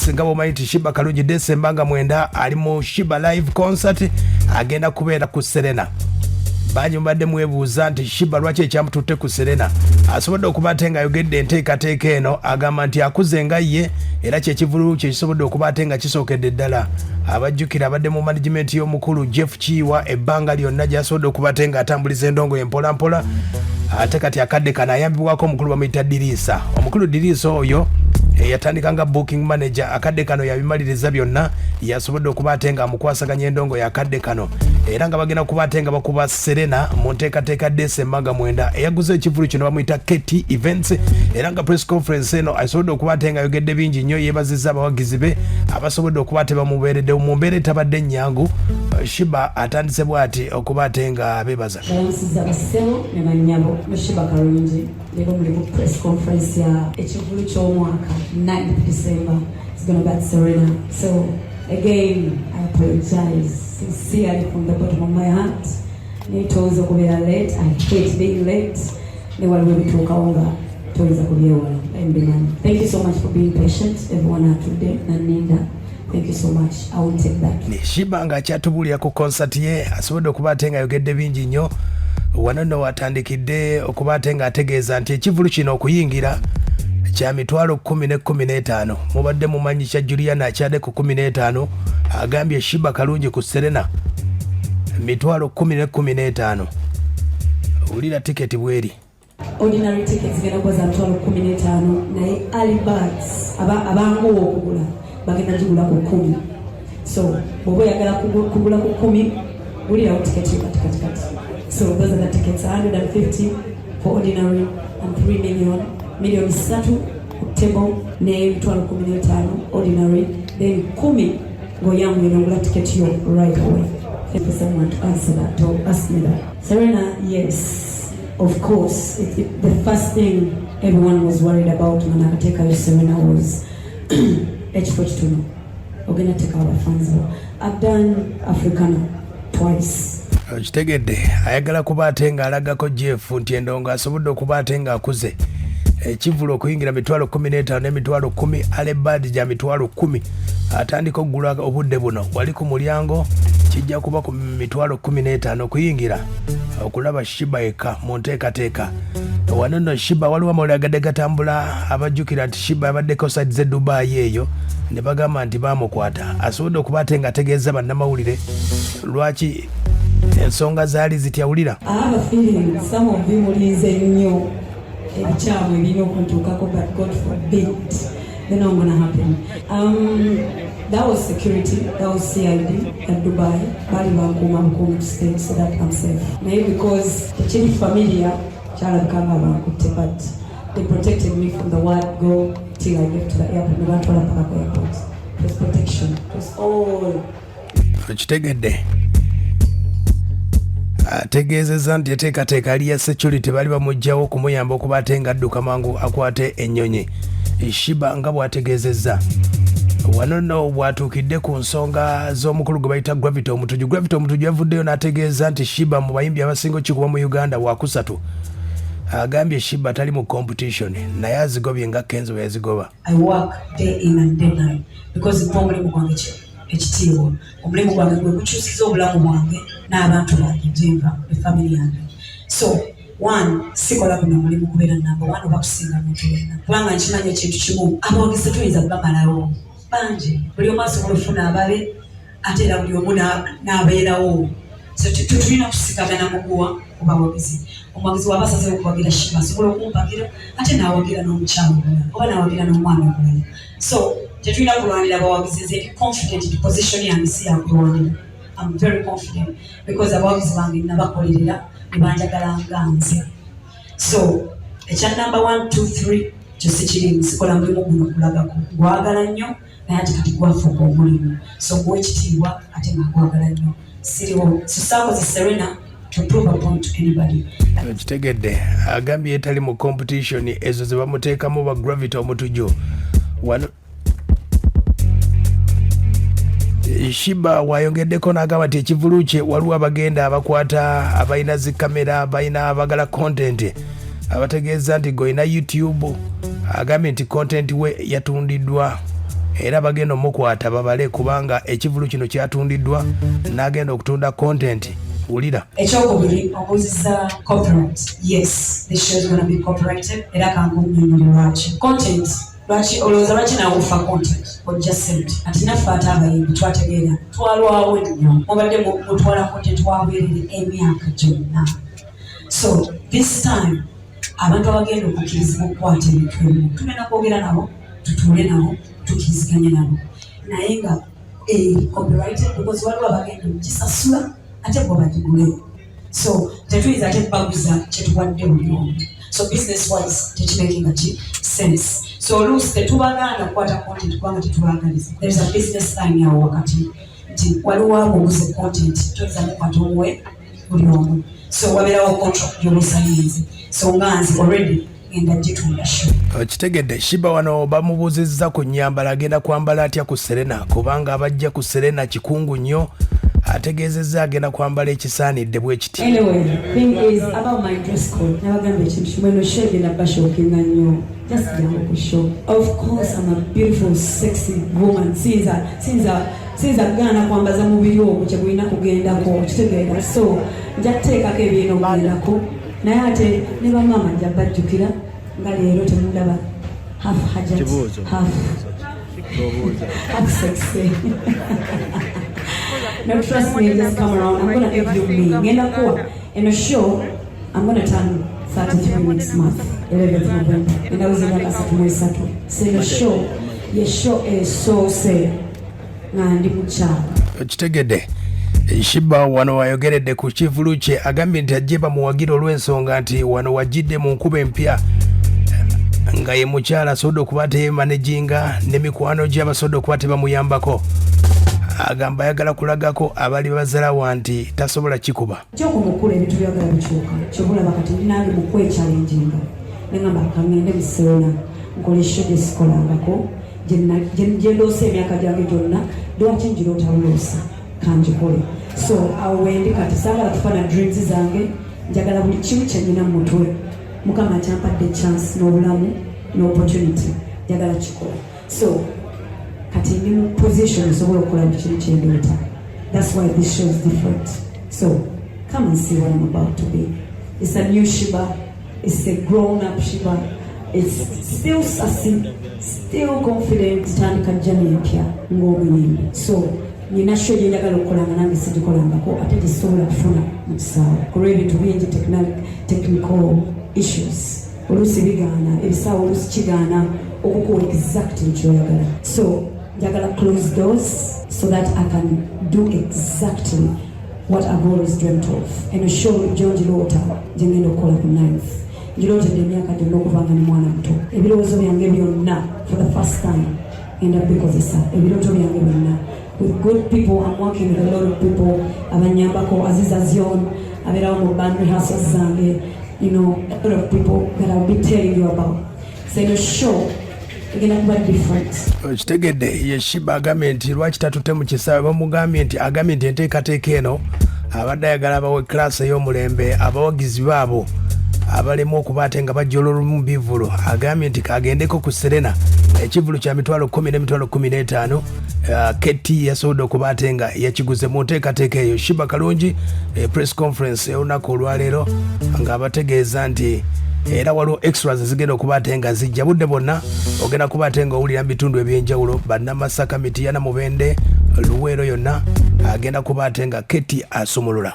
Nga bwomanyi nti Sheebah Kalungi December nga 9 ali mu Sheebah Live Concert, agenda kubeera ku Serena. Bangi mubadde mwebuuza nti Sheebah lwaki ekyamututte ku Serena. Asobodde okuba ate ng'ayogedde enteekateeka eno, agamba nti akuze nga ye era kyekivulu kyekisobodde okuba ate nga kisookedde ddala. Abajjukira abadde mu management y'omukulu Jeff Kiwa ebbanga lyonna gy'asobodde okuba ate ng'atambuliza endongo ye mpolampola, ate kati akadde kano ayambibwako omukulu bamuyita Diriisa. Omukulu Diriisa oyo eyatandika nga booking manager, akadde kano yabimaliriza byonna, yasobodde okuba ate nga amukwasaganya endongo yakadde kano, era nga bagenda kuba ate nga bakuba Serena mu nteekateeka Desemba nga 9. Eyaguze ekivulu kino bamuyita KT Events, era nga press conference eno asobodde okuba ate nga ayogedde bingi nnyo. Yeebazizza abawagizi be abasobodde okuba ate bamubeeredde mu mbeera etabadde ennyangu. Sheebah atandise bw'ati okuba ate nga beebaza. Balansiza bassebo ne bannyabo mu Sheebah Karungi. Leero muli ku press conference ya ekivulu ky'omwaka, 9th December. It's gonna be at Serena. So again, I apologize sincerely from the bottom of my heart. Neetooza okubeera late. I hate being late. Ne waliwo ebituukawo nga toyinza kubyewala. Mbimanyi. Thank you so much for being patient. Everyone atudde naninda. Thank you so much. I will take that. Sheebah ng'akyatubuulira ku concert ye, asobodde okuba ate ng'ayogedde bingi nnyo. Wano nno watandikidde okuba ate ng'ategeeza nti ekivulu kino okuyingira kya 100,000 ne 15. Mubadde mumanyi kya Juliana akyadde ku 15. Agambye Sheebah Kalungi ku Serena 100,000 ne 15. Wulira tiketi bweri. Ordinary tickets zigenda kuba za 15,000, naye early birds, abanguwa okugula, bagenda gigula ku 10. So bw'oba oyagala kugula ku 10, gulirawo tiketi yo kati kati kati. So those are the tickets: 150 for ordinary and 3 million, 3 million ku table ne 15,000 ordinary, then 10 ng'oyanguye n'ogula tiketi yo right away. Thank for someone to answer that or ask me that. Serena, yes, of course. The first thing everyone was worried about when nakateekayo Serena was ekifo kitono, ogenda teekawo abafans bo. I've done Africana twice. Okitegedde, ayagala kuba ate ng'alagako Jeff nti endongo asobodde okuba ate ng'akuze. Ekivulu okuyingira 15,000 n'emitwalo 10, early bird gya 10,000. Atandika okugula obudde buno wali ku mulyango, kijja kuba ku 15,000 okuyingira okulaba Sheebah eka mu nteekateeka. Wano nno Sheebah waliwo amawulire agadde gatambula. Abajjukira nti Sheebah yabaddeko side z'e Dubai eyo ne bagamba nti bamukwata, asobodde okuba ate ng'ategeeza bannamawulire lwaki ensonga zaali zityawulira. I have a feeling some of you mulinze nnyo ebikyamu ebirina okuntuukako, but God forbid, they not gonna happen. That was security, that was CID at Dubai. Bali bankuuma bukuumi to stay so that I'm safe. Naye because tekiri familiar, kyalabika nga bankutte, but they protected me from the word go till I left the airport. Ne bantwala paka ku airport. It was protection. It was all Okitegedde, ategeezezza nti eteekateeka ali ya security, bali bamugjawo okumuyamba okuba ate nga adduka mangu akwate ennyonyi. Sheebah nga bw'ategeezezza wano nno bw'atuukidde ku nsonga z'omukulu gwe bayita Gravity Omutujju. Gravity Omutujju yavuddeyo n'ategeeza nti Sheebah mu bayimbi abasinga okikuba mu Uganda wakusatu. Agambye Sheebah tali mu competition, naye azigobye nga Kenzo bwe yazigoba. I work day in and day night because mpa omulimu gwange ekitiibwa. Omulimu gwange gwe gukyusiza obulamu bwange n'abantu bange gyenva, efamily yange. So one, sikola guno omulimu kubeera number one oba kusinga muntu yenna, kubanga nkimanyi ekintu kimu, abawagizi tetuyinza kubamalawo, bangi. Buli omu asobola okufuna ababe, ate era buli omu n'abeerawo. So tetulina kusikagana muguwa ku bawagizi. Omuwagizi waba asazeewo okuwagira Sheebah, asobola okumpagira ate n'awagira n'omukyalo omulala oba n'awagira n'omwana omulala. So tetulina kulwanira bawagizi. Nze ndi confident nti position yange si yakulwanira. I'm very confident because abawagizi bange nabakolerera ne banjagala nga nze. So ekya number one, two, three, kyo sikirimu. Sikola mulimu guno kulagako gwagala nnyo, naye ate kati gwafuuka omulimu, so guwa ekitiibwa ate nga gwagala nnyo. Siriwo, so saakoze Serena to prove a point to anybody. Okitegedde, agambye tali mu competition ezo ze bamuteekamu ba Gravity Omutujju. Wano Sheebah wayongeddeko n'agamba nti ekivulu kye waliwo abagenda abakwata, abalina zikamera, balina abagala content, abategeeza nti goyina YouTube. Agambye nti content we yatundiddwa. Era bagenda omukwata babale kubanga ekivulu kino kyatundiddwa n'agenda okutunda content. Wulira. Ekyokubiri, obuuziza copyright. Yes, this show is gonna be copyrighted, era kankunyonyole lwaki. Content, lwaki olowooza lwaki naawe ofa content ojja sente? Ati naffe ate abayimbi twategeera, twalwawo nnyo. Mubadde mutwala content wabwerere emyaka gyonna. So this time abantu abagenda okukkirizibwa okukwata ebintu ebimu tugenda kwogera nabo, tutuule nabo, tukkiriziganye nabo, naye nga copyrighted, because waliwo abagenda okugisasula ate bo bagigule. So tetuyinza ate baguza kyetuwadde buli omu. So business wise tekimakinga ki sense. So oluusi tetubagaana kukwata content kubanga tetubaagaliza. There is a business line awo wakati nti waliwo abo oguze content, toyinza mukwata omuwe buli omu. So wabeerawo contract gy'oba. So nga nze already ngenda gitunda show. Okitegedde, Sheebah wano bamubuuzizza ku nnyambala, agenda kwambala atya ku Serena, kubanga abajja ku Serena kikungu nnyo. Ategeezezza agenda kwambala ekisaanidde bwe kiti. Anyway, thing is about my dress code. Nabagamba ekintu kimu, eno show egenda bashockinga nnyo. Just jangu ku show. Of course I'm a beautiful sexy woman. Siyinza kugaana kwambaza mubiri ogwo kye gulina kugendako, kitegeera? So nja kuteekako ebirina okugendako, naye ate ne bamaama nja bajjukira nga leero temundaba half hajat, Kibuuzo. half sexy. No, trust me, just come around. I'm gonna give you me. Ngenda kuwa. In a show, I'm gonna turn 33 next month, 11th November. Ngenda kuzira 33. So in a show, ye show esoose nga ndi mukyala. Okitegedde, Sheebah wano wayogeredde ku kivulu kye, agambye nti ajje bamuwagire olw'ensonga nti wano wajjidde mu nkuba empya nga ye mukyala asobodde okuba teyemanaginga ne mikwano gye abasobodde okuba tebamuyambako. Agamba ayagala kulagako abali bazalawa nti tasobola kikuba. Kyokumukula ebintu byagala bikyuka. Kyobulaba kati ndi nange mu kwechallenginga, neŋamba kaŋŋende mu Serena nkole show gye sikolangako, gye ndoose emyaka gyange gyonna. Lwaki ngiroota buloosa? Kanjikole. So awo wendi kati, saagala kufaana dreams zange. Njagala buli kimu kyenyina mu mutwe. Mukama akyampadde chance n'obulamu n'opportunity, njagala kikola. So kati ndi mu position esobola okukola buli kimu kyendoota. That's why this show is different. So come and see what I'm about to be. It's a new Sheebah. It's a grown up Sheebah. It's still sassy, still confident. Tandika journey empya ng'omuyimbi. So nina show gye njagala okukola nga nange sigikolangako, ate gyesobola kufuna mu kisaawe ku lw'ebintu bingi, technical issues. Oluusi bigaana ebisaawe, oluusi kigaana okukuwa exactly kyoyagala. So njagala close doors so that I can do exactly what I've always dreamt of. Eno show gyo ngiroota, gye ngenda okukola ku 9th, ngirootedde emyaka gyonna okuva nga ni mwana muto. Ebirowoozo byange byonna, for the first time ngenda bikozesa, ebirooto byange byonna, with good people. I'm working with a lot of people abanyambako. Aziz Azion abeerawo mu band rehearsals zange. A lot of people that I'll be telling you about. So eno show egenda kuba different. Okitegedde, ye Sheebah agambye nti lwaki tatutte mu kisaawe. Bamugambye nti agambye nti enteekateeka eno abadde ayagala abawe class ey'omulembe, abawagizi baabo abalemu okuba ate nga bajja olwolumu bivulu. Agambye nti kagendeko ku Serena, ekivulu kya 10,000 n'emitwalo 15. KT yasobodde okuba ate nga yakiguze mu nteekateeka eyo. Sheebah Kalungi, press conference olunaku olwaleero ng'abategeeza nti era waliwo extras ezigenda okuba ate nga zijja budde bwonna. Ogenda kuba ate nga owulira mu bitundu ebyenjawulo, Bannamasaka, Mitiyana, Mubende, Luweero yonna agenda kuba ate nga Keti asumulula.